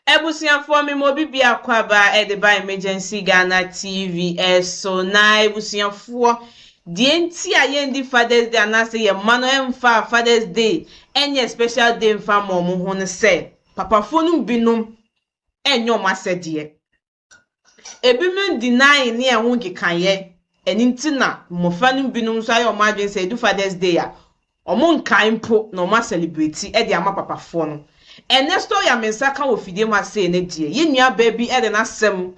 Abusuafoɔ me ma obi biako aba de ba Emergency Ghana TV so na abusuafoɔ deɛ nti a yɛndi Father's Day anaasɛ yɛn mma no ɛmfa Father's Day ɛnyɛ special day mfa ma wɔn ho no sɛ papafoɔ no binom ɛnyɛ wɔn asɛdeɛ. Ebinom deny ne ɛho nkekaeɛ ɛno nti na mmɔfra no binom nso ayɛ wɔn adwene sɛ ɛdu Father's Day a Wɔn nkae mpo na wɔn asɛlebreti de ama papafoɔ no. Ɛnnɛ story a me nsa ka wɔ fidie mu ha sei no deɛ, yɛn nua baa bi de n'asɛm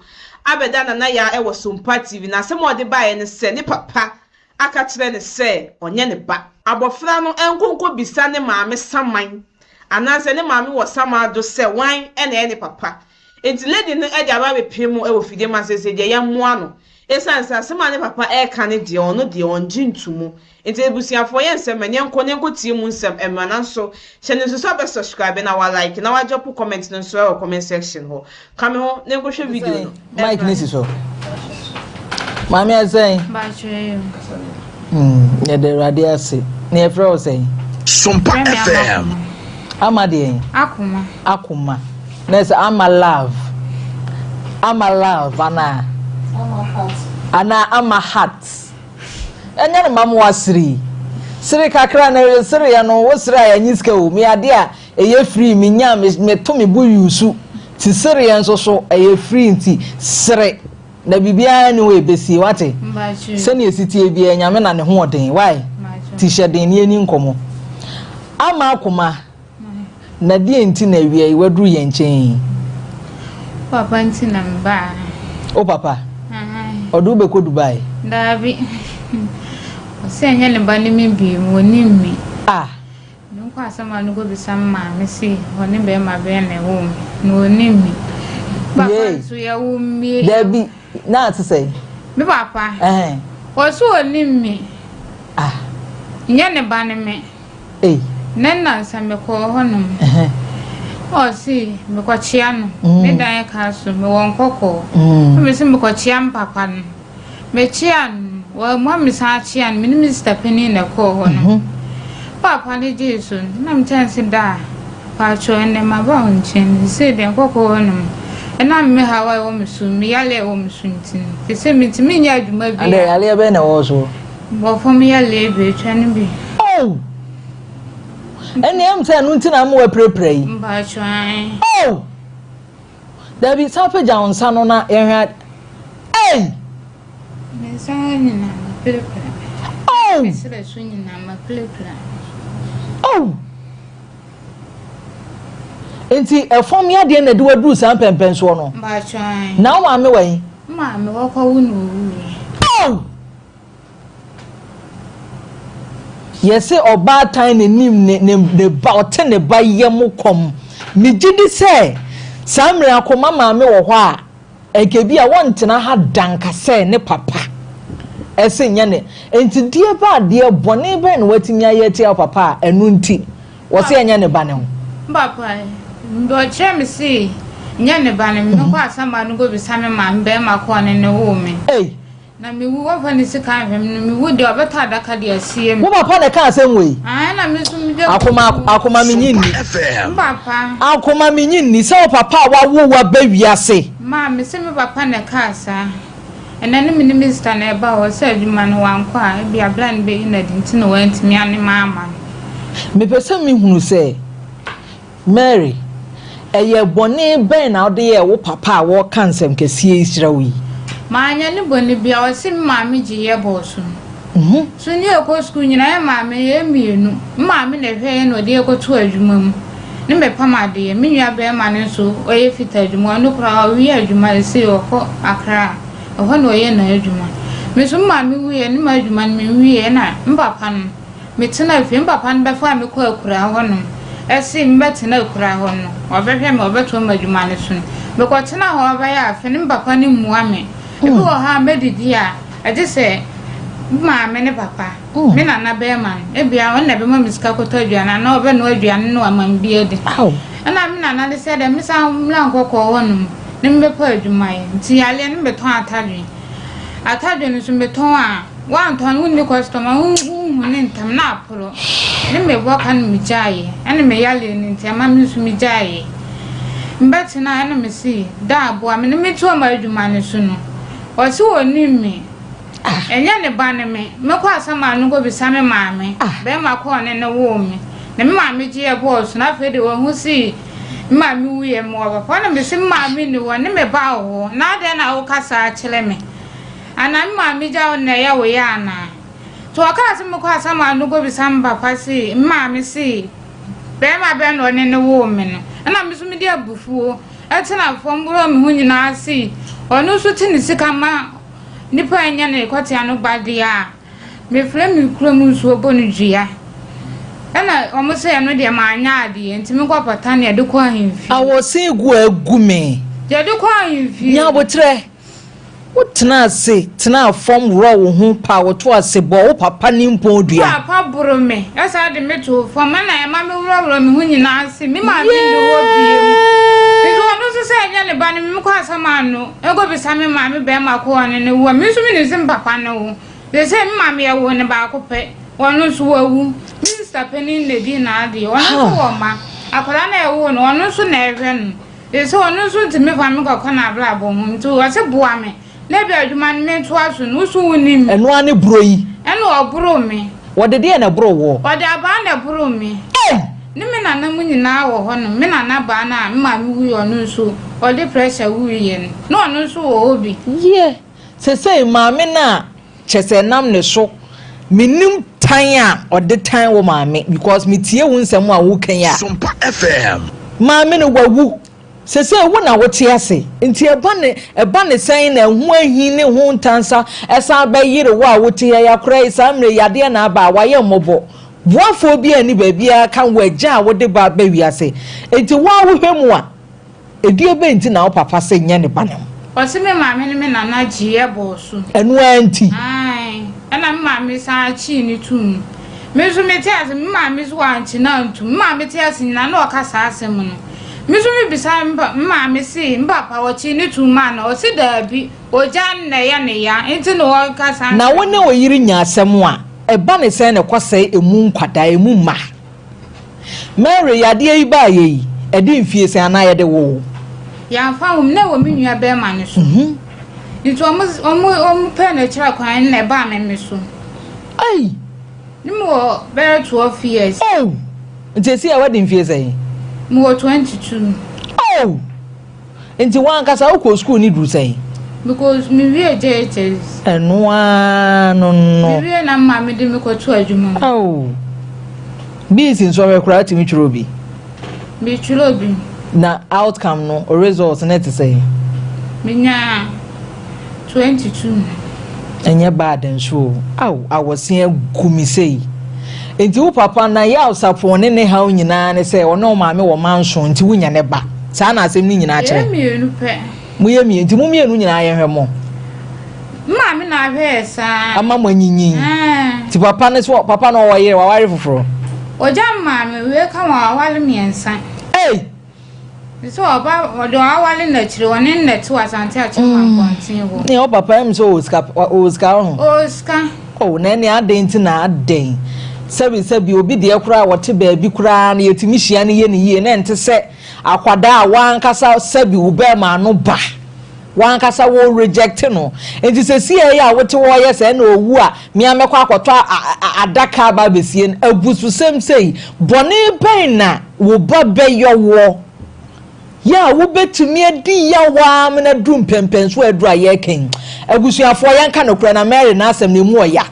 abɛda Nana Yaa wɔ Sompa TV na asɛm a ɔde baeɛ ne sɛ ne papa aka kyerɛ no sɛ ɔnyɛ ne ba. Abɔfra no nkɔ nkɔbisa ne maame saman anaasɛ ne maame wɔ saman do sɛ wan na ɛyɛ ne papa. Enti lady no de aba abɛpem mu wɔ fidie mu ha seisei deɛ yɛmmoa no. Esiane sɛ asɛm a ne papa reka no deɛ ɔno deɛ ɔngye ntomu nti abusuafoɔ yɛ nsɛm ma yɛnkɔ na yɛnkɔ tie mu nsɛm mmra nanso hyɛ no nso sɛ wobɛ subscribe na wa like na wa drop comment no nso wɔ comment section hɔ ka me ho na yɛnkɔhwɛ video no Mic ne si so. Maame asɛn. Hmm, yɛda Awurade ase. Na yɛfrɛ wo sɛn? Sompa FM. Ama deɛn? Akoma. Akoma. Na ɛsɛ ama love. Ama love anaa? Ama heart. Anaa ama heart. Ɛnyɛ no ma mo asere. Sere kakra na sereɛ no wo sere a yɛnye sika o. Me ade a ɛyɛ free me nya me meto me bo yusu. Ti sereɛ nso so ɛyɛ free nti sere. Na biribiara ni hɔ ɛbɛsie wate. Sɛnea ɛsi tie biara Nyame na ne ho ɔden why? Ti hyɛ den ne yɛni nkɔmmɔ. Ama akoma. Na deɛn nti na awia yi waduru yɛn nkyɛn yi? Wo papa nti na mebaa ha. Wo papa? Ɔde wo bɛkɔ Dubai? Daabi. Ɔsɛ ɛnyɛ ne ba ne me bio, wɔnim me. Ah. Menkɔ asɛm a no kɔbisa me maame se ɔne bɛrima bɛn na ɛwoo me, na ɔnim me. Papa nso yɛwo me. Daabi, na ate sɛ? Me papa. Ɔsɛ ɔnim me. Ah. Nyɛ ne ba ne me. Ei. Nnɛ nnansa mekɔɔ hɔnom. Ɔse mekɔkyea no. Me dan ka so, mewɔ nkɔkɔɔ. Na mese mekɔkyea me papa no. Mekyea no, wammua me san kyea no. Me ne me sista panin na ɛkɔɔ hɔ no. Papa no gyee so no, na mekyerɛ no sɛ daa, paatwɔ ɛnnɛ maba wo nkyɛn. Seesei deɛ nkɔkɔɔ hɔnom, ɛnam me haw a ɛwɔ me so, me yale a ɛwɔ me so nti no, seesei mentumi nyɛ adwuma biara. Adɛn, yareɛ bɛn na ɛwɔ wo so? Bɔfo me yɛ leebie twa no bi. Oh! Ɛnni ɛm sɛ ɛno nti na ama wapirapira yi. Mpatsɔ ae. Oh! Dabi san pagya wo nsa no na yɛnhwɛ ade. Ei! Me nsa ha nyinaa mapirapira. Oh! Me serɛ so nyinaa mapirapira. Oh! Nti ɛfam yadeɛ na ɛde waduru saa mpɛmpɛnsoɔ no. Mpatsɔ ae. Na wo maame wɔ he? Maame wɔkɔwo no owuiɛ. Oh! Yɛse ɔbaatan na nim ne ne ne ba ɔte ne ba yam kɔm. Megye di sɛ saa mmerɛ akoma maame wɔ hɔ a nka ebi a wɔntena ha da nka sɛ ne papa ɛse nyɛ ne nti deɛ ba adeɛ bɔne bɛn na watumi ayɛ atia wo papa a ɛno nti wɔse ɛnyɛ ne ba ne ho. Papa ɔkyerɛ me se nyɛ ne ba ne me mekɔ asama no kɔbisa me maame bɛrima kɔɔ ne ne woo me. Ei. Na me wu, wɔmfa ne sika nhwɛ me, na me wu deɛ, ɔbɛtɔ adaka de asie me. Wo papa na ɛka asɛm wei? Aane, na me nso mede Akoma, akoma menye nni. Me papa. Akoma menye nni sɛ wo papa a wawo wo aba wiase. Ma, me se me papa na ɛkaa saa. Ɛnɛ no me ne me sista na ɛba hɔ, sɛ adwuma no wankɔ a, ebia bra no bɛyi no adi nti na wantumi ane ma ama no. Mepɛ sɛ mehunu sɛ. Mary, ɛyɛ bɔne bɛn na wode yɛɛ wo papa a wɔreka nsɛm kɛseɛ yi kyerɛ wo yi? Manyɛ no bɔne biara, ɔse me maame gye yɛ bɔɔ so. So ne yɛkɔ sukuu nyinaa yɛ maame yɛn mmienu, me maame na ɛhwɛ yɛn na ɔde yɛn kɔto adwuma mu ne me pam adeɛ, me nua barima no nso ɔyɛ fita adwuma, ɔno koraa ɔwie adwuma seesei ɔkɔ Accra, ɛhɔ na ɔyɛ n'adwuma. Me nso me maame wuiɛ ne m'adwuma no menwieɛ na me papa no. Metsenaa fie, me papa no bɛfaa me kɔɔ akuraa hɔnom. Ɔsee mebɛtsena akuraa hɔ no, ɔbɛhwɛ me, ɔbɛtoa m'edwuma no so no. Mekɔtsenaa hɔ bɛyɛ afe no, me papa no mmua me. Bi wɔ hɔ a, medidi a, gye sɛ me maame ne papa, me nana bɛrima no, ebia ɔno na ɛbɛma me sika kɔtɔ aduane anaa ɔbɛnoa aduane no ama me bi adi. Nna me nana de sɛ dɛ mesan mmra nkɔkɔɔ hɔnom na mebɛpɛ adwuma ayɛ. Ntsi yareɛ no metɔn atadwe. Atadwe no nso metɔn a, Woantɔn, wonni customer, wonhu ne ntɛm na aporo. Ne me bɔ ka no megyaeɛ, ɛne me yareɛ no nti ɛma me nso megyaeɛ. Mebɛtenaeɛ na mese, Daa boa me na mentoa m'adwuma no so no, ɔse ɔnnim me. Ɛnyɛ ne ba ne me. Mekɔ asamando kɔbisa me maame. Bɛrima kɔɔ ne no woo me. Na me maame gyeeɛ bɔɔ so na afei deɛ wahu se me maame wuiɛ mewɔ papa. Ɛna mese me maame nni hɔ ne me ba wɔ hɔ. Na adɛn na woka saa kyerɛ me? Anaa me maame gya wo na ɛyɛ wo ya anaa? Nti ɔkaa se mekɔ asamando kɔbisa me papa se, me maame se bɛrima bɛn na ɔne no woo me no. Ɛna me nso mede abufuo tena fam worɔ me ho nyinaa se ɔno nso te ne sika ma Nipa a ɛnyɛ ne kɔtea no ba deɛ a, mefrɛ me kurom nsuo bɔ no dua. Ɛna wɔn sɛ ɛno deɛ manyɛ adeɛ nti menkɔ pata ne yɛde kɔ ahemfie. Awɔsen gu a agu me. Yɛde kɔ ahemfie. Nya aboterɛ. Wotenaa ase tenaa fam worɔɔ wo ho paa wo to ase bɔɔ wo papa nimpɔn dua. Papa boro me san de me too fam ɛna ɛma me worɔworɔ me ho nyinaa se me maame nni hɔ bio. Nti ɔno nso sɛ ɛnyɛ ne ba no mekɔ asamando. Nkɔbisa me maame bɛɛma ko ɔne no wu a, me nso menim sɛ me papa ne wo. Seesei me maame yɛwoo no baako pɛ, ɔno nso wawu. Me sista panin na ɛdi n'adeɛ, ɔno nso wɔ mma. Akwadaa no a yɛwoo no, ɔno nso na ɛhwɛ no. Seesei ɔno nso ntumi mfa me nkɔka n'abrabɔ ho, nti ɔse boa me na ebia adwuma no mentoa so no, wo nso wonim. Ɛno ara ne borɔ yi. Ɛna ɔboroo me. Wɔde deɛn na ɛboroo woɔ? Ɔde abaa na ɛboroo me. Ei! Ne me nana mu nyinaa wɔ hɔ nom. Me nana baa no a me maame wuiɛ ɔno nso ɔde pressure wuiɛ no, na ɔno nso wɔ hɔ bi. Yɛ! Sesei maame no a kyɛsɛ ɛnam ne so, mennim tan a ɔde tan wo maame because metie wo nsɛm a woka yi a. Sompa FM. Maame no wawu. Sesei wo na wote ase, nti ɛba ne ɛba ne sɛn na ɛho ahi ne ho ntansa ɛsan bɛyere wo a wote ha yi akora yi saa mmerɛ yi adeɛ na aba a wayɛ mmɔbɔ boafoɔ biara nni baabiara ka wo agya a wode ba ba wiase nti wo ara wohwɛ mu a ɛdeɛ bɛn nti na wo papa se nyɛ ne ba no. Ɔse me maame ne me nana gyeeɛ bɔɔ so. Ɛno ara nti. Ae, ɛna me maame san kyee no too mu. Me nso mete ase, me maame nso wankye no antom. Me maame te ase nyinaa na ɔka saa asɛm no. Me nso mebisa me maame se, me papa ɔkyee no too mu anaa? Ɔse daabi, ogya no na ɛyɛ ne ya nti na ɔreka saa Na nsɛm wo ne no. wo yere nya asɛm a, ɛba ne sɛn na ɛkɔsɛe emu nkwadaa, emu mma? Mary, yadeɛ yi baeɛ yi, ɛde mfie sɛn anaa yɛde woo wo? Yɛamfa wo, na ɛwɔ me nua bɛrima no so. Nti wɔn, wɔn, wɔn pɛɛ no akyira kwan no na ɛbaa me me so. Ei! Ne me wɔ bɛyɛ 12 years. Oh! Nti esi a wadi mfie sɛn? Me wɔ 22. Oh! Nti w'ankasa wokɔɔ sukuu no duru sɛn? Mekɔɔ, mewie JHS. Ɛno ara no no. Mewie na me maame de me kɔtoo adwuma mu. Oh! Bees nsɔhwɛ koraa wotumi twerɛ bi? Metwerɛ bi. Na outcome no, results no te sɛn? Menyaa 22. Ɛnyɛ bad nso o. Ao, awɔse agu me sei. Nti wo papa na yaw sapon ne ne haw nyinaa ne sɛ ɔne wo maame wɔ manso nti wonya ne ba. Saa na asɛm no nyinaa kyerɛ. Yɛyɛ mmienu pɛ. Moyɛ mmienu nti mo mmienu nyinaa yɛnhwɛ mo. Me maame na ahwɛ yɛ saa. Ama mo anyinyin. Ɛɛ. Nti papa no so papa no ɔwɔ yere waware foforɔ. Ɔgya me maame wei ka ho waware mmiɛnsa. Ei! Te sɛ ɔba ɔde waware no akyire ɔne no na ɛte wɔ Asante Akyem Mankɔnten hɔ. Ne ɔpapa ɛm sɛ ɔwɔ sika ɔwɔ sika ɔho. Ɔwɔ sika. Oh na ɛne adɛn nti na adɛn sɛbi sɛbi obi deɛ koraa wɔte baabi koraa no yɛtumi hyia no yɛ ne yie na ɛnte sɛ akwadaa a wankasa sɛbi wo bɛrima ano ba wankasa wo reject no nti sɛ sie yɛ a wote hɔ yɛ sɛ ɛna owu a mea mɛkɔ akɔtɔ adaka aba abɛsie no abususɛm sei bɔne bɛn na wo ba bɛyɔ woɔ yɛ a wobɛtumi adi yaw ara ma no aduru mpɛnpɛnso a aduru a yɛreka yi. Abusuafoɔ, yɛnka nokorɛ na Mary n'asɛm no, ɛmu ɔya.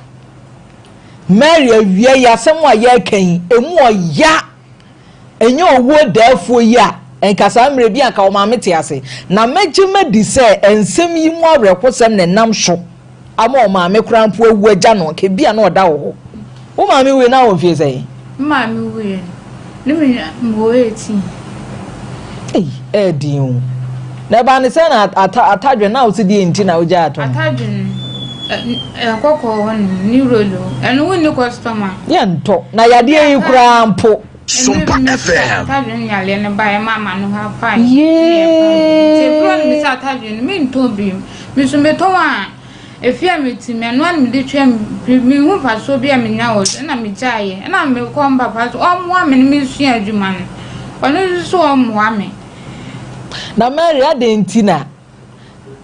Mary awia yi, asɛm a yɛreka yi, ɛmu ɔya. Ɛnyɛ owuo daafuo yi a, nka saa mmerɛ bi anka wo maame te ase. Na mɛgye madi sɛ nsɛm yi mu awerɛhosɛm na ɛnam so ama ɔmaame koraa mpo awu agya no, anka ebia na ɔda wo hɔ. Wo maame wui na wɔ mfie sɛn? Me maame wuiɛ no, na me mewɔ 18. Ei, ɛyɛ den o. Na ɛbaa ne sɛn na ata atadwe na wose deɛ nti na wogyaa atɔn? Atadwe no, ɛ kɔkɔɔ hɔ nom ne rolo, ɛno wonni customer. Yɛntɔ, na yadeɛ yi koraa mpo. Sompa FM. Atadwe no yareɛ no baeɛ ma ama no ha pae. Yee. Nti ekuro no me sɛ atadwe no mentɔn bio. Me nso metɔn a efie a mete mu ɛno ara na mede twam menhu mfasoɔ bi a menya wɔ so ɛna megyaeɛ ɛna mekɔ me papa so ɔmmoa me na mensua adwuma no ɔno nso so ɔmmoa me. Na Mary, adɛn nti na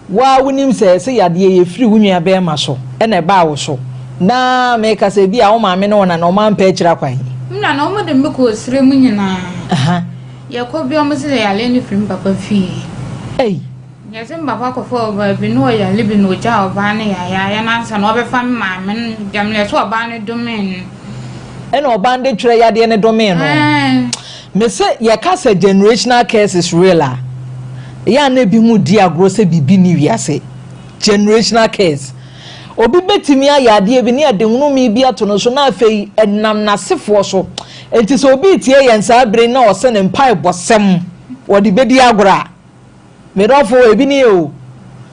Wo ara wonim sɛ sɛ yadeɛ yi ɛfiri wo nua bɛɛma so na ɛbaa wo so na meka sɛ ebia wo maame ne wo nana wɔn ampɛ akyiri akwan. Me nana wɔn de me kɔɔ serɛ mu nyinaa. Yɛkɔ bi wɔn se yareɛ no firi me papa fie. Ei. Yɛse me papa kɔfa ɔbaa bi na ɔyare bi na ɔgyaa ɔbaa no yayaaya na ansa na ɔbɛfa me maame no gyam no yɛse ɔbaa no domee no. Ɛna ɔbaa no de twerɛ yadeɛ no domee no. Ɛɛ. Mese yɛka sɛ generational curse is real a, ɛyɛ a na ebinom di agorɔ sɛ biribi nni wiase. Generational curse. Obi bɛtumi ayɛ adeɛ bi ne yɛde nnome bi ato no so na afei ɛnam n'asefoɔ so. Enti sɛ obi retie yɛn saa bere yi na ɔsɛ ne mpaebɔsɛm wɔde bɛdi agorɔ a, Me dɔfo, ebi nie o,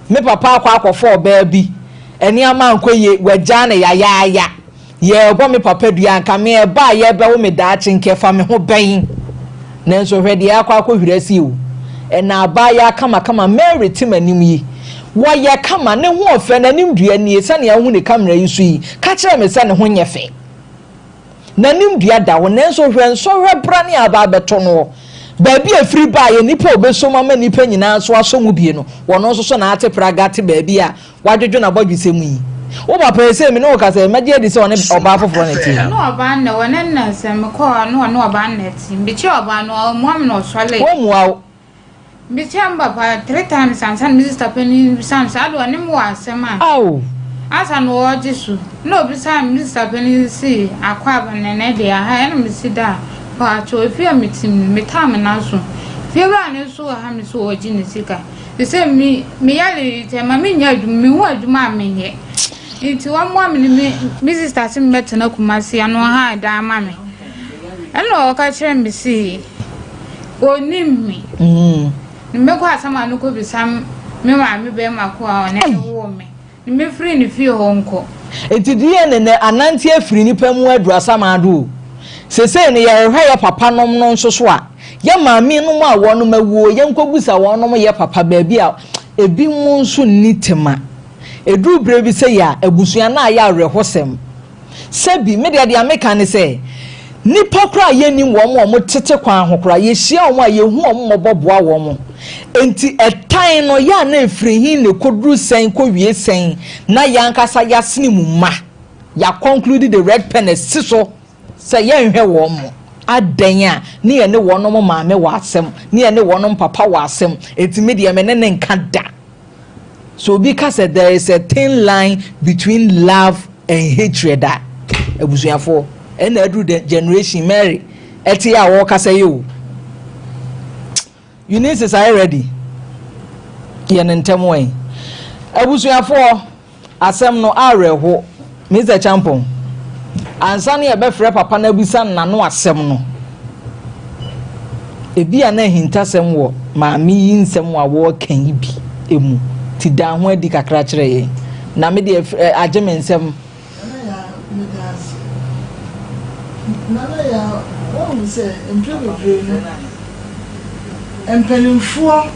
me papa akɔ akɔfa ɔbaa bi, nneɛma ankɔ yie, wagyaa no yayaaya. Yɛrebɔ me papa dua, anka me ɛba a yɛrebɛwo me daakye nka ɛfa me ho bɛn? Nanso hwɛ deɛ akɔ akɔhwiri asi o. Ɛna abaayaa kamakama Mary te m'anim yi. Wɔyɛ kama, ne ho ɔfɛ, n'anim dua nie, sɛnea wohu ne kamera yi so yi, ka kyerɛ me sɛ ne ho nyɛ fɛ. N'anim dua da hɔ, nanso hwɛ nsɔhwɛ brane a aba abɛtɔ noɔ. Baabi a ɛfiri baeɛ, nnipa a ɔbɛsom ama nnipa nyinaa nso asɔ mu bie no, ɔno nso so na ate praga te baabi a wadwodwo n'abɔdwesɛ mu yi. Wo papa yi, sei me ne wo kasa yi, mɛgye adi sɛ ɔne ɔbaa foforɔ na ɛte. Ɔne ɔbaa no na ɛwɔ, na nna sɛ mekɔɔ a, na ɔne ɔbaa no na ɛte. Mekyia ɔbaa no, ɔmmua me na ɔsɔre. Wammua wo. Mekyia me papa three times ansa na me sister panin bisa me sɛ ade ɔne me wɔ asɛm a. Ao! Ansa na ɔregye so na obisa me sister panin se akwaaba na ɛnɛ deɛ aha ɛna me si da paakyɛw efie a me te mu me taa me nan so fie wura no nso wɔ ha me so ɔregye ne sika te sɛ me me yare yi sɛ ma me nyɛ adwuma me hu adwuma a menyɛ nti wɔn me ne me me sister se me bɛtena Kumasi ano ha dan ama me ɛna ɔka kyerɛ me se. Ɔnnim me. Na mɛkɔ asamando kɔbisa me maame barima ko a ɔne no woo me, na mɛfiri ne fie hɔ nkɔ. Enti DNA no anante afiri nnipa mu aduru asamando o. Sesei no yɛhwehwɛ yɛ papa nom no nso so a, yɛ maame nom a wɔnom awuo, yɛnkɔbisa wɔnom yɛ papa baabi a ebinom nso nni tema. Ɛduru berɛ bi sɛi a, abusua no ayɛ awerɛhosɛm. Sɛbi, me deɛ deɛ meka ne sɛ, nnipa koraa a yɛnnim wɔn a wɔtete kwan ho koraa, yɛhyia wɔn a, yɛhu wɔn mmɔbɔ boa wɔn. Enti ɛtan no, yɛ a na ɛfiri he na ɛkɔduru sɛn kɔwie sɛn na yɛn ankasa yɛasene mu ma yɛaconclude de red pen asi so sɛ yɛnhwɛ wɔn. Adɛn a ne yɛne wɔnom maame wɔ asɛm, ne yɛne wɔnom papa wɔ asɛm, enti me deɛ me ne no nka da. So obi ka sɛ there is a thin line between love and hatred a, abusuafoɔ, ɛna aduru the generation Mary ɛte a wɔrekasa yi o. Eunice are you ready? Yɛ ne ntɛm wɛn. Abusuafoɔ. Asɛm no awerɛho, Mister Acheampong. Ansa na yɛbɛfrɛ papa no abisa no n'ano asɛm no, ebia na ahintasɛm wɔ maame yi nsɛm a wɔreka yi bi mu, nti da ho adi kakra kyerɛ yɛn. Na me deɛ agye me nsam. Nana Yaa, meda ase. Nana Yaa, woahu sɛ mprɛ bebree no, mpanimfoɔ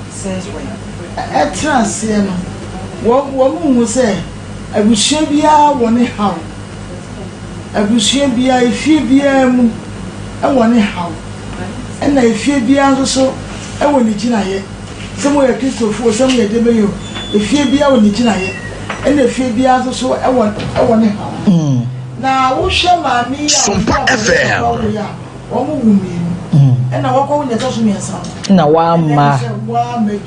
tena aseɛ no, wɔhu sɛ abusua biara wɔ ne haw. Abusua biara, efie biara mu wɔ ne haw. Ɛna efie biara nso so wɔ ne gyinaeɛ. Sɛ moyɛ Kristofoɔ o, sɛ moyɛ deɛ bɛyɛ o, efie biara wɔ ne gyinaeɛ. Ɛna efie biara nso so wɔ wɔ ne haw. Na wohwɛ maame yi a ɔne Sompa akwadaa FM. papa wei a, Wɔn wu mmienu. Ɛna wɔkɔ wo nea ɛtɔ so mmiɛnsa no. Na wamma. Ɛna sɛ wamma bio.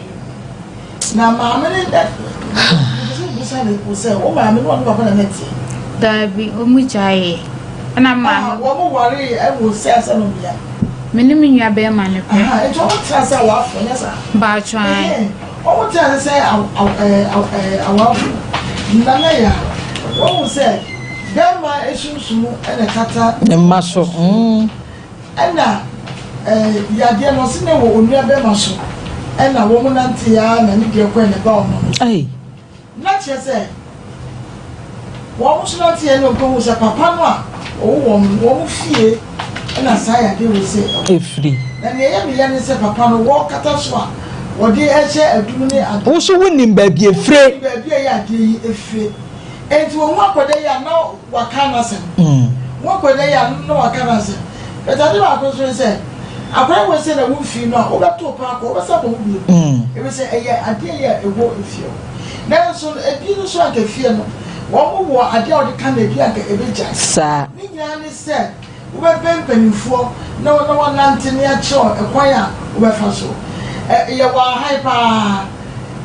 Na maame ne dɛ mepɛ sɛ mebisa ne wo sɛ wo maame ne ɔne papa na na ɛteɛ? Daabi, wɔn gyaeɛ. Ɛna maame. Ah, wɔn waree ɛwɔ sɛ asɛ no bea. Me ne me nua bɛrima no pɛ. Aha, nti wɔn tena sɛ awaafo nyɛ saa? Baatwa. Ɛhɛn, wɔn tena sɛ awaafo. Nana ya, wɔn hu sɛ. Bɛrima sunsum na ɛkata. Ne mma so. Ɛna yadeɛ no ɔse na ɛwɔ onua bɛrima so ɛna wɔn nante aa na ne deɛ kɔɛ na ɛba ɔno no so. Na kyerɛ sɛ wɔn nso nante yɛ na ɔkɔ hu sɛ papa no a ɔwo wɔn no wɔn fie ɛna saa yadeɛ wei sɛ ɛwɔ. Ɛfiri. Na nea ɛyɛ me ya ne sɛ papa no wɔkata so a wɔde ɛhyɛ adum ne ade. Wo nso wonim baabi ɛfire. Wonim baabi a ɛyɛ adeɛ yi ɛfire. Enti wɔn ho akɔda yi a na waka n'asɛm. Ho akɔda yi a na waka n'asɛm. But ade baako nso ne sɛ, Akwadaa wei sɛ na wo mfii no a, wobɛto paa kɔ, wobɛsa akɔ ho bio. Ɛfiri sɛ ɛyɛ adeɛ yɛ a ɛwɔ efie hɔ. Nanso no, ebi no nso anka fie no, wɔn wɔ adeɛ a wɔde ka no ebi anka ɛbɛgyae. Saa. Ne nyinaa ne sɛ wobɛbɛn mpanimfoɔ na na wɔanante ne akyerɛ wo ɛkwan a wobɛfa so. Ɛ, yɛwɔ ahan paa.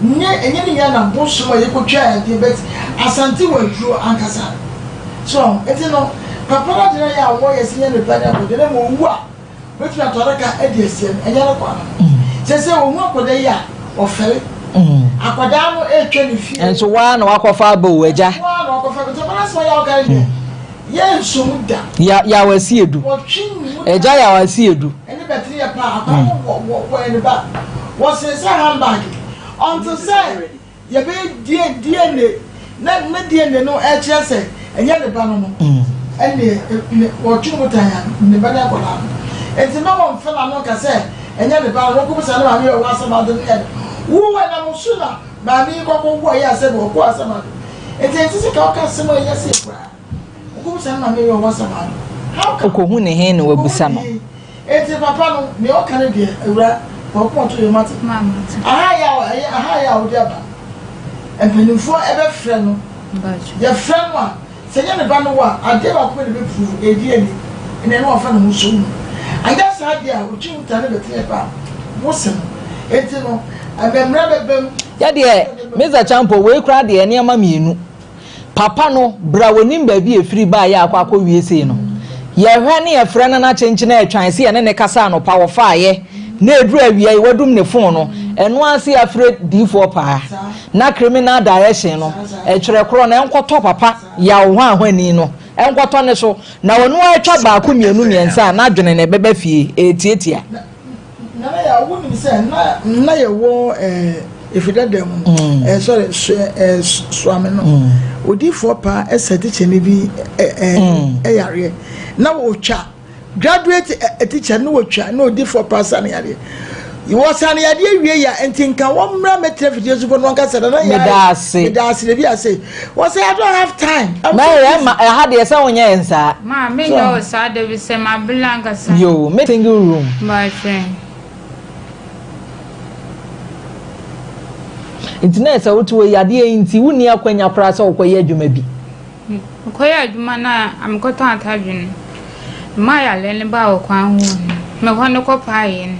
Nyɛ, ɛnyɛ ne nyinaa na bosom a yɛkɔtwa adeɛ but Asante wɔ aduro ankasa. So, nti no, papa no ade no yɛ a wɔyɛ sɛ nyɛ ne ba ne akɔda na mmom owu a, obetumi atɔ adaka de asie no, ɛnyɛ ne kwa no. Sɛ sɛ ohu akwadaa yi a, ɔfɛre. Akwadaa no retwa ne fie. Nso waa na wakɔfa aba o, agya. Nso waa na wakɔfa aba. Nti ɔbɛn asɛm a yɛ a ɔka ne deɛ, yɛ nso mu da. Ya yaw asi edu. Wɔtwe ne mu da. Agya yaw asi edu. Ɛne bɛtene yɛ paa. Akwadaa no wɔ wɔ wɔyɛ ne ba. Wɔsen sɛ handbag. Until sɛ. Yɛbɛyɛ DNA na ne DNA no ɛkyerɛ sɛ ɛnyɛ ne ba no no ɛneɛ wɔtwe ne botan a ne ba ne akwadaa no nti mma wɔmfa n'ano nka sɛ ɛnyɛ ne ba no wɔnkɔbisa ne maame yɛ ɔwɔ asɛm ade no yɛ no wo ɛnam so na maame yi kɔkɔ wo ɛyɛ asɛm ɔkɔ asɛm ade nti ɛnti sɛ ka ɔka asɛm a ɛyɛ sɛ koraa wɔnkɔbisa ne maame yɛ ɔwɔ asɛm ade how come Okohu ne he na wabisa no. Enti papa no, nea ɔka no deɛ, awura, fa wo koma to yam ate. Aha yɛ a, ɛyɛ aha yɛ a wode aba. Mpanimfoɔ ɛbɛfrɛ no. Yɛfrɛ no a, sɛ ɛnyɛ ne ba no wo a, adeɛ baako pɛ na ɛbɛprove, ɛyɛ DNA. Ɛnna ɛno wafa ne ho so mu. Anyɛ saa deɛ a, ɔtwi wo ta ne bɛte yɛ ba a, wo se no. Enti no, mmara bɛba mu. Yɛ deɛ, Mister Champo, wei koraa deɛ nneɛma mmienu. Papa no, bra wɔnim baabi a ɛfiri baeɛ a akɔ akɔwie sei no. Yɛhwɛ ne yɛfrɛ no na kyenkyene atwan sɛ yɛne no kasa anɔpa wɔfaeɛ na ɛduru awia yi wadum ne fon no. Ɛno ara sɛ yɛafrɛ diifoɔ paa na criminal direction no ɛtwerɛ korɔ no ɛnkɔtɔ papa yaw hwanhwani no ɛnkɔtɔ ne so na ɔno ara atwa baako mmienu mmiɛnsa a n'adwene no ɛbɛba fie ɛretiatia. Nana Yaw, wonim sɛ na na yɛwɔ ɛɛ efi dada mu no mm. ɛɛ sɔre so ɛɛ soame no mm. odiifoɔ paa ɛsɛ tikyɛni bi ɛɛ mm. ɛyareɛ na wɔtwa graduate ɛ tikya no wɔtwa na odiifoɔ paa sa ne yareɛ wɔsa ne yadeɛ wie ya nti nka wɔn mmra mɛtena fidie so fo no wɔn kasa nana yaw medaase medaase na bi ase wɔsɛ I don't have time. Mary ɛma ɛha deɛ sɛ wonyɛ yɛn saa. Maa me nyɛ wo saa da bi sɛ ma bla ankasa. Yoo me single room. Mpakyɛ. Nti na ɛsɛ wote hɔ yi adeɛ yi nti wonni akwanya koraa sɛ wokɔyɛ adwuma bi. Mekɔyɛ adwuma no a mekɔtɔn atadwe no, mmaa yareɛ no baa wɔ kwan ho no, mehɔ no kɔpaeɛ no.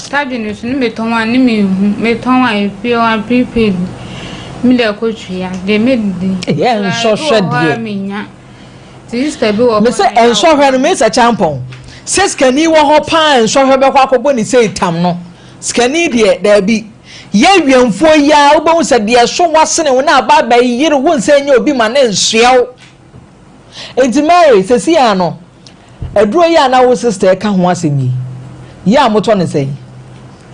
Atadwe no so no metɔn a ne menhu, metɔn a efie hɔ a prepaid mede akɔtua deɛ mɛdidi. Ɛyɛ nsɔhwɛ deɛ. Menya. Sister bi wɔ hɔ. Mese nsɔhwɛ no Mesa Kyampɔn sɛ sikani wɔ hɔ paa nsɔhwɛ bɛkɔ akɔbɔ ne sei tam no sikani deɛ daabi. Yɛ wiɛmfoɔ yi ara wobɛhu sɛ deɛ ɛso wasene wo na aba abɛyere wo nsa nyɛ obi ma ne nsoɛ wo. Nti Mary sɛsi ara no aduro yi a na wo sister ɛka ho asɛm yi yɛ a motɔ ne sɛn?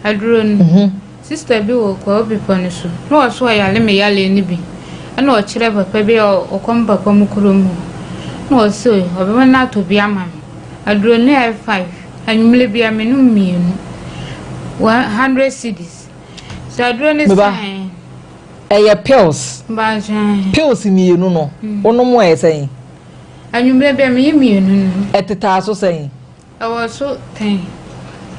Aduro no, sister bi wɔ Kwawu bepɔ no so na ɔso ɔyare me yareɛ no bi ɛna ɔkyerɛ papa bi a ɔkɔ me papa mu kurom hɔ na ɔse ɔbɛma no atɔ bi ama me. Aduro no yɛ 5. Anwummerɛ biara menom mmienu, 100 cedis. Sɛ aduro no Meba, sɛn? ɛyɛ pills. Bakyɛ. Pills mmienu no, wonom a ɛyɛ sɛn? Anwummerɛ biara meyɛ mmienu no. Ɛtetaa so sɛn? Ɛwɔ so 10.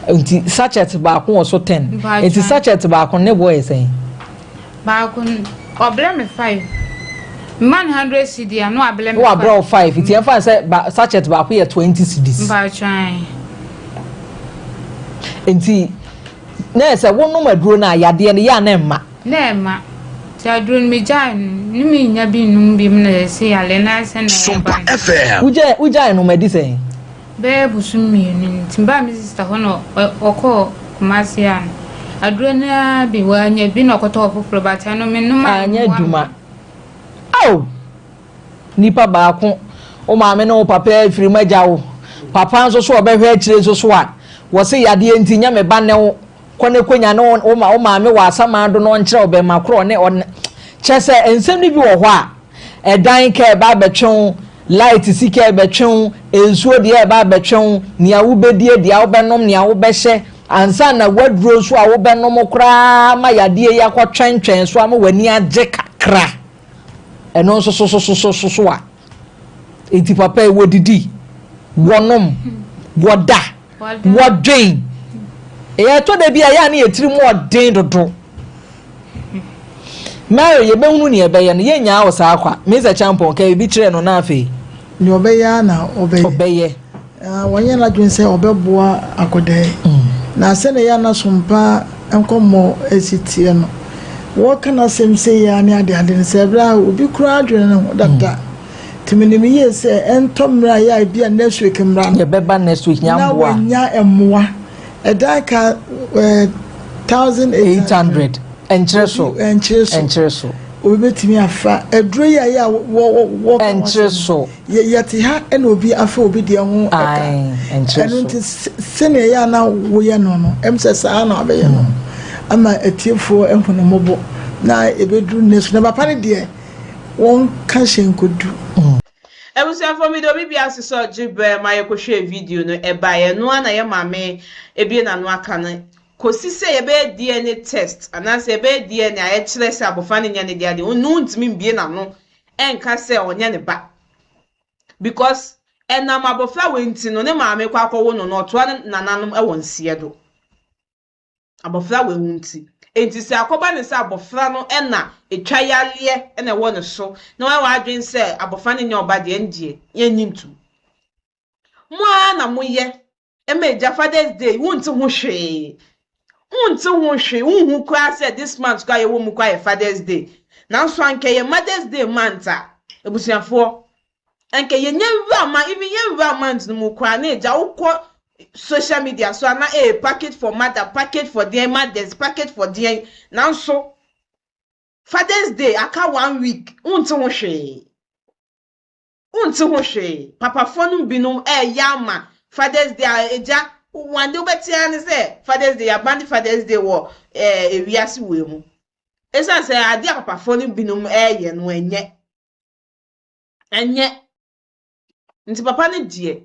Nti sachet baako wɔ so 10. Bakyɛ. Nti sachet baako ne boɔ yɛ sɛn? Baako no, ɔbrɛ me 5. Mma no 100 cedi a, na wabrɛ me 5. Na wabrɛ wo 5. Nti yɛmfa no sɛ ba sachet baako yɛ 20 cedis. Mpakyɛw. Nti na yɛ sɛ wonom aduro no a, yadeɛ no yɛ a na ɛmma. Na ɛmma. Nti aduro no megyae no, ne mennya bi nnom biom na yɛse yareɛ no ayɛ sɛ na ɛreba Sompa no. FM. Wogyae wogyae nom adi sɛn? Bɛyɛ bosom mmienu ni nti mebaa me sista hɔ na ɔkɔɔ Kumasi a no aduro no ara bi wanya bi na ɔkɔtɔɔ foforɔ but ɛno menom a Anyɛ ɛmmoa me. adwuma. Ao! Nipa baako, wo maame ne wo papa afiri mu agya wo. Papa nso so ɔbɛhwɛ akyire nso so a, wɔse yadeɛ nti nyɛ me ba ne wo. Kɔ ne kɔnya ne wo wo maame wɔ asaman do na ɔnkyerɛ wo bɛma korɔ ne ɔne kyerɛ sɛ nsɛm no bi wɔ hɔ a Ɛdan ka ɛba abɛtwe wo, light sika ɛbɛtwe wo, nsuo deɛ ɛba abɛtwe wo, nea wobɛdie, deɛ wobɛnom, nea wobɛhyɛ, ansa na w'aduro nso a wobɛnom koraa ma yadeɛ yi akɔtwɛntwɛn so ama w'ani agye kakra. Ɛno nso so so so so so a. Enti papa yi wɔdidi, wɔnom, wɔda, wɔdwen. Ɛyɛ ɛtɔ da bi a yɛ a ne yɛ tiri mu ɔden dodo. Mary yɛbɛhunu nea ɛbɛyɛ no yɛnnyaa wo saa kwa. Mister Champon ka biribi kyerɛɛ no na afei. Nea ɔbɛyɛ ara na ɔbɛyɛ. Ɔbɛyɛ. Ah, wanyɛ n'adwene sɛ ɔbɛboa akwadaa yi. Na sɛnea ɛyɛ a na sompa nkɔmmɔ si teɛ no, wɔka n'asɛm sei ara ne adeade no, sɛ ɛberɛ a obi koraa adwene ne ho dada. Nti menim yie sɛ ɛntɔ mmerɛ a ɛyɛ a ebi a next week mmra no. Yɛbɛba next week Na nyamboa. wanya mmoa. Ɛdan ka eh, 1800. 800 ɛnkyerɛ so. Obi ɛnkyere so. Ɛnkyere so. Obi bɛtumi afa aduro yi a ɛyɛ a wɔ wɔ wɔka ho Ɛnkyere asɛm. so. Yɛ yɛte ha ɛna obi afa obi deɛ ho ɛka. Ae, ɛnkyere Ɛno so. nti sɛnea ɛyɛ a na woyɛ no no, ɛm sɛ saa na wabɛyɛ no ama atiefoɔ ahu no mmɔbɔ na ɛbɛduru ne so. Na papa no deɛ wɔnka hyɛ nkɔdu. Abusuafoɔ mede obi biara ase sɛ ɔgye berɛ ma yɛkɔhwɛɛ video no ɛbaeɛ ɛno ara na yɛ maame abue n'ano aka no kɔsi sɛ yɛbɛyɛ DNA test anaasɛ yɛbɛyɛ DNA a ɛkyerɛ sɛ abɔfra no nyɛ ne dea deɛ ɔno ntumi mbue n'ano ɛnka sɛ ɔnyɛ ne ba because ɛnam abɔfra wei nti no ne maame kɔ akɔwo no na ɔtoa ne nananom wɔ nseɛ do. Abɔfra wei ho nti. Enti sɛ akɔba no sɛ abɔfra no na ɛtwa yareɛ na ɛwɔ ne so na wayɛ w'adwene sɛ abɔfra no nyɛ ɔba deɛ, ɛndeɛ yɛnnye ntom. Mo ara na moyɛ ma agya Father's Day wonte ho hwee. Wonte ho hwee, wonhu koraa sɛ this month koraa yɛwɔ mu koraa yɛ Father's Day. Nanso anka ɛyɛ Mother's Day month a, abusuafoɔ, Anka yɛnya wura ma even yɛn wura month no mu koraa na agya wokɔ social media so a na ee package for mother package for deɛn mothers package for deɛn nanso Father's Day aka one week wonte ho hwee wonte ho hwee papafoɔ no binom ɛɛyɛ ama Father's Day a agya one day wobɛte ara ne sɛ Father's Day yɛabande Father's Day wɔ ɛɛ ewiase wei mu ɛsiane sɛ adeɛ a papafoɔ no binom ɛɛyɛ no ɛnyɛ Ɛnyɛ. Nti papa no deɛ,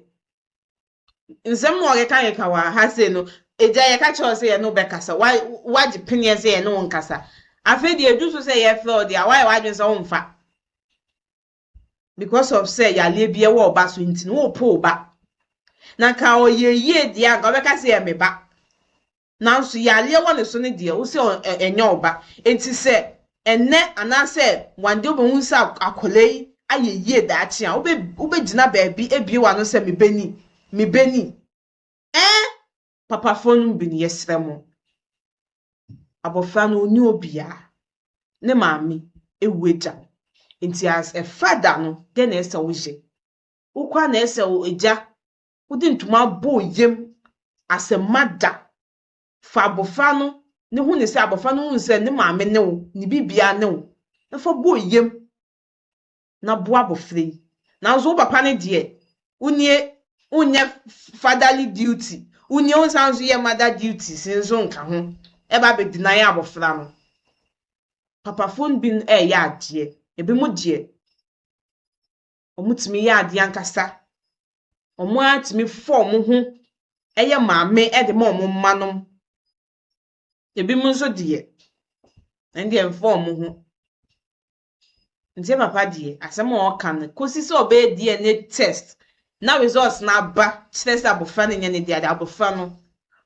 nsɛm na ɔkekakeka wɔ ha sei no, agya yɛka kyerɛ wo sɛ yɛne wo bɛkasa, woagye peneɛ sɛ yɛne wo nkasa. Afei deɛ ɛdu so sɛ yɛfrɛ wo deɛ a, woayɛ w'adwene sɛ womfa. Because of sɛ yareɛ bi ɛwɔ ɔba so nti no, wopo wo ba. Na nka ɔyɛ yie deɛ a, nka wobɛka sɛ yɛ me ba. Nanso yareɛ wɔ ne so no deɛ, wo sɛ ɛnyɛ wo ba. Enti sɛ ɛnnɛ anaasɛ one day wobɛhu sɛ akwadaa yi ayɛ yie daakye a, wobɛgyina baabi abue w'ano sɛ me ba ni, me ba ni. Ɛɛ papafoɔ no bi no, yɛsrɛ mo, abɔfra no ɔnni obiara, ne maame awu agya no. Enti as a father no, dɛn na ɛsɛ sɛ woyɛ? Wo koraa na ɛsɛ sɛ agya wode ntoma bɔ wo yam as a mother fa abɔfra no ne hu ne sɛ abɔfra no hu sɛ ne maame ne wo, ne biribiara ne wo, na fa bɔ wo yam na boa abɔfra yi. Nanso wo papa no deɛ, wonie wonyɛ fatherly duty, wonie wonsan nso yɛ mother duties nso nka ho, ɛba abɛ deny abɔfra no. Papafoɔ no bi ɛreyɛ adeɛ, ebinom deɛ wɔtumi yɛ adeɛ ankasa. Wɔn ara tumi fa wɔn ho yɛ maame de ma wɔn mma nom. Ebinom nso deɛ, ɛno deɛ ɛmfa wɔn ho. Nti yɛn papa deɛ, asɛm a ɔreka no, kɔsi sɛ ɔbɛyɛ DNA test na results no aba kyerɛ sɛ abɔfra no nyɛ ne dea deɛ, abɔfra no,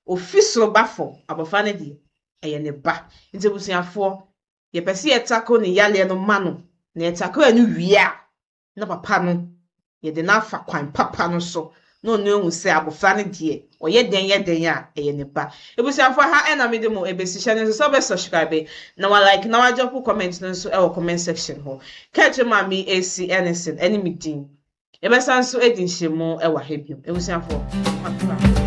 ɔfi soro ba fam, abɔfra no deɛ, ɛyɛ ne ba. Nti abusuafoɔ, Yɛpɛ sɛ yɛ tackle ne yareɛ no ma no, na yɛ tackle ɛno wie a, na papa no, yɛde no afa kwan papa no so, na ɔno ahu sɛ abɔfra no deɛ, ɔyɛ dɛn yɛ dɛn a, ɛyɛ ne ba. Abusuafoɔ, ha na mede mo ɛbɛsi, hyɛ no nso sɛ wobɛ subscribe, na wa like, na wa drop comment no nso wɔ comment section hɔ. Kɛkyerɛ Maame AC Ernestine ɛne me din. Yɛbɛsan nso adi nhyiamu wɔ ha bio. Abusuafoɔ, makra.